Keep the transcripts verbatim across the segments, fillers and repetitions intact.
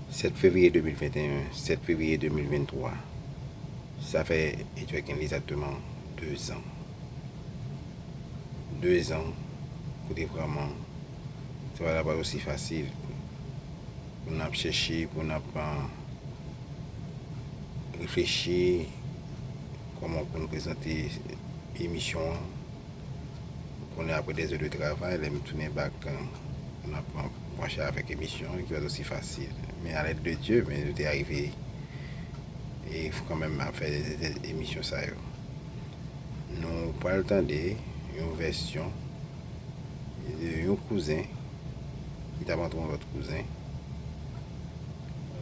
Sèt fevriye de mil venteyen, sèt fevriye de mil venntwa, sa fè, e fè egzakteman de zan. De zan kote vrèman se pa, pa osi fasil pou n ap chèche, pou n ap, ah, reflechi kòman pou nou prezante emisyon an. Konnen apre dè zè de travay, lè m tounen bak, ah, n ap pran, pran chè avèk emisyon ki pa t osi fasil. Men a lèd de Dye, men nou te arive e kanmenm ap fè emisyon sa yo. Nou pral tande yon vèsyon de yon kouzen ki t ap antre yon lòt kouzen.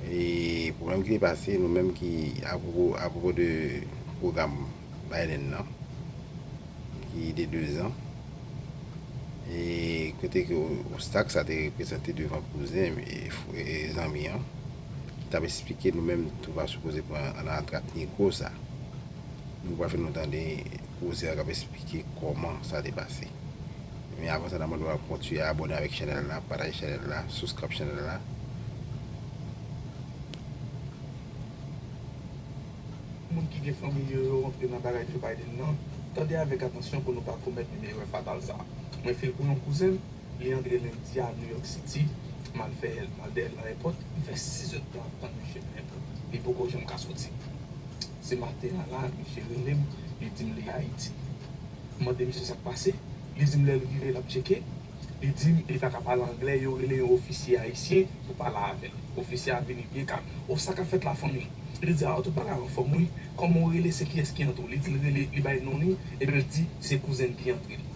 E pwoblèm ki te pase, nou menm ki, apwopo, apwopo de pwogram Biden nan, ki de de zan, e kote ke obstak sa te reprezante devan kouzen e, e zanmi an, ki t ap esplike nou menm tou pa sipoze pran nan trap negwo sa. Nou pral fè nou tande kouzen an k ap esplike kòman sa te pase. Men avan sa, n ap mande w kontinye abòne avèk chanèl la, pataje chanèl la, subscribe chanèl la. Moun ki gen fanmi yo, yo rantre nan bagay Joe Biden nan, tande avèk atansyon pou nou pa komèt menm erè fatal sa a. Mwen fil pou yon kouzen m, li antre lendi a New York City, m al fè, m al dèyè l nan ayewopò, m fè sis èdtan ap tann misye nan ayewopò. Li poko janm ka soti. Se maten an la, misye rele m, li di m li Ayiti. M mande misye sa k pase, li di m lè l rive l ap tcheke, li di m li pa ka pale anglè, yo rele yon ofisye ayisyen pou pale avè l. Ofisye a vini byen kalm. O, sa k ap fèt la fanmi? Li di, a, tout bagay anfòm wi, kòman w rele, se kiyès ki antre w? Li di l rele, li bay non li, epi l di se kouzen l ki antre l.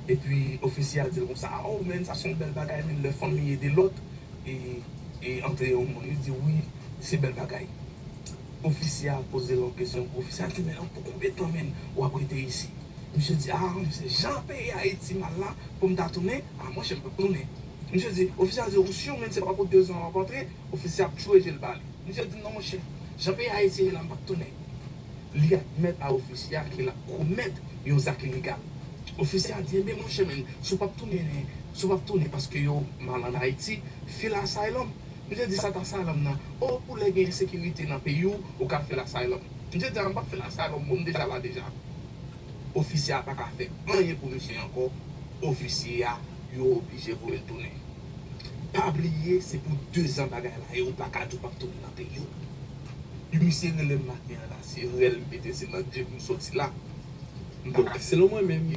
Epi ofisye a di l konsa, o men, sa se yon bèl bagay, men lè fanmi ede lòt, e, e antre yon moun, li di wi, se bèl bagay. Ofisye a poze l yon kesyon, ofisye a di, men pou konbyen tan men w ap rete isi? Misye di, a, misye, jan peyi Ayiti mal la, pou m ta tounen, a, monchè, m p ap tounen. Misye di, ofisye a di, ou si men se pa pou de zan w ap antre? Ofisye a ap tchwe je l ba li. Misye di, non, monchè, jan peyi Ayiti ye la, m p ap tounen. Li admèt a ofisye a ke l ap komèt yon zak ilegal. Ofisye a di, enben, monchè, men, si w p ap tounen, si w p ap tounen paske yo mal ann Ayiti, file asylum. Misye di, sa t asylum nan? O, pou lè gen ensekirite nan peyi w, ou ka file asylum. Misye di, a, m p ap file asylum, bon, m deja la deja. Ofisye a pa ka fè anyen pou misye ankò. Ofisye a, yo oblije voye l tounen. Pa bliye, se pou de zan bagay la ye, ou pa ka di w p ap tounen nan peyi w. Misye rele m maten an la, se rèl m pete, se nan djeb m soti la. M pa ka. Donk, selon mwen menm,